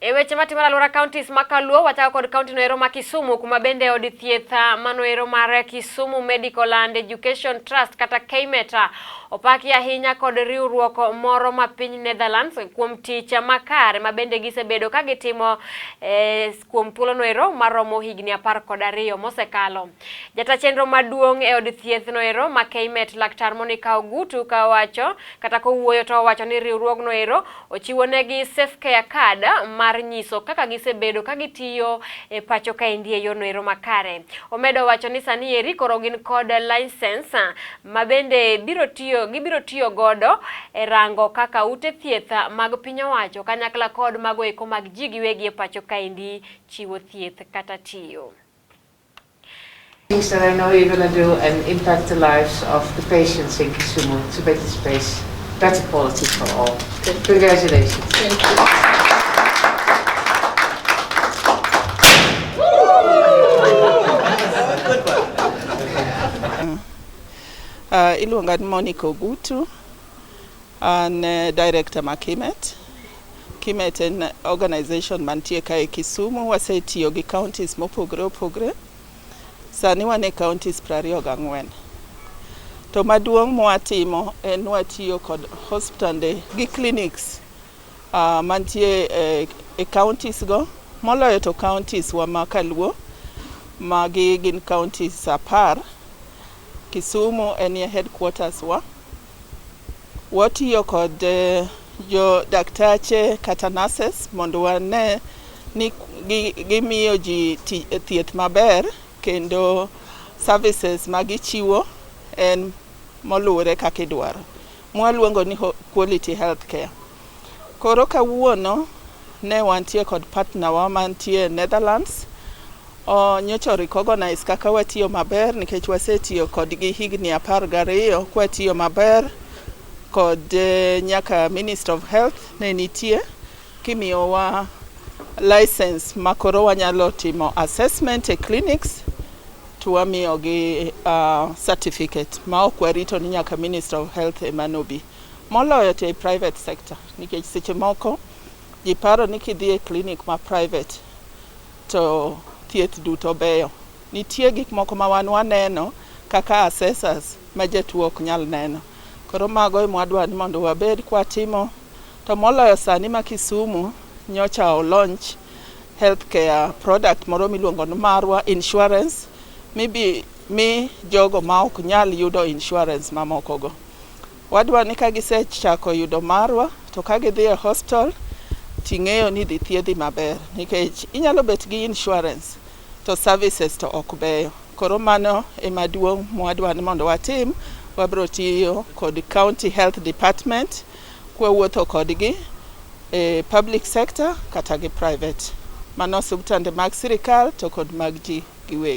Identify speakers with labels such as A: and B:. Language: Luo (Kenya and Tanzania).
A: E weche matimore alwora counties ma kaluo, wachako kod county noero ma Kisumu, kuma bende od thieth manoero mar Kisumu Medical and Education Trust kata KMET opaki ahinya kod riwruok moro ma piny Netherlands kuom tich makare ma bende gisebedo ka gitimo kuom thuolo noero maromo higni 12 mosekalo. Jata chenro maduong' e od thieth noero ma KMET, Laktar Monica Ogutu, ka wacho kata kowuoyo to owacho ni riwruogno ero ochiwo negi Safe Care Card mar nyiso kaka gisebedo ka gitiyo e pacho kaendi e yorno ero makare. Omedo wacho ni sani eri koro gin kod license ma bende biro tiyo gibiro tiyo godo e rango kaka ute thieth mag piny owacho kanyakla kod mago eko mag ji giwegi e pacho kaendi chiwo thieth kata tiyo.
B: Things that I know you're going to do and impact the lives of the patients in Kisumu to make this place better quality for all. Congratulations.
C: Thank you.
D: Iluonga ni Monica Ogutu, an director ma KIMET. KIMET en organization mantie kae Kisumu, wasetiyo gi counties mopogore opogore. Sani wan e counties 24. To maduong' mwatimo en watiyo kod hospitande gi clinics mantie e counties go, moloyo to counties wa ma kaluo, magi gin counties 10. Kisumu en e headquarters wa. Watiyo kod jo daktache kata nurses mondo wane ni gimiyo ji thieth maber kendo services ma gichiwo en moluwore kaka idwaro. Mwaluongo ni quality health care. Koro kawuono ne wantie kod partner wa mantie Netherlands. Nyocha recognize kaka watiyo maber nikech wasetiyo kodgi higni 12 kwatiyo maber kod nyaka Minister of Health ne nitie kimiyowa license makoro wanyalo timo assessment e clinics to wamiyogi certificate ma ok warito ni nyaka Minister of Health ema nobi. Moloyo to e private sector nikech seche moko ji paro ni kidhi e clinic ma private to thieth duto beyo. Nitie gik moko ma wan waneno kaka assessors ma jatuo ok nyal neno. Koro mago ema wadwa ni mondo wabed kwatimo to moloyo sani ma Kisumu nyocha o launch healthcare product moro miluongo ni Marwa Insurance mibi mi jogo ma ok nyal yudo insurance mamoko go. Wadwa ni ka gisechako yudo Marwa to ka gidhi e hospital ting'eyo ni idhi thiedhi maber nikech inyalo bet gi insurance to services to ok beyo. Koro mano ema duong' mwadwa ni mondo watim. Wabiro tiyo kod county health department kwawuotho kodgi e public sector kata gi private. Mano osiptande mag sirikal to kod mag ji giwegi.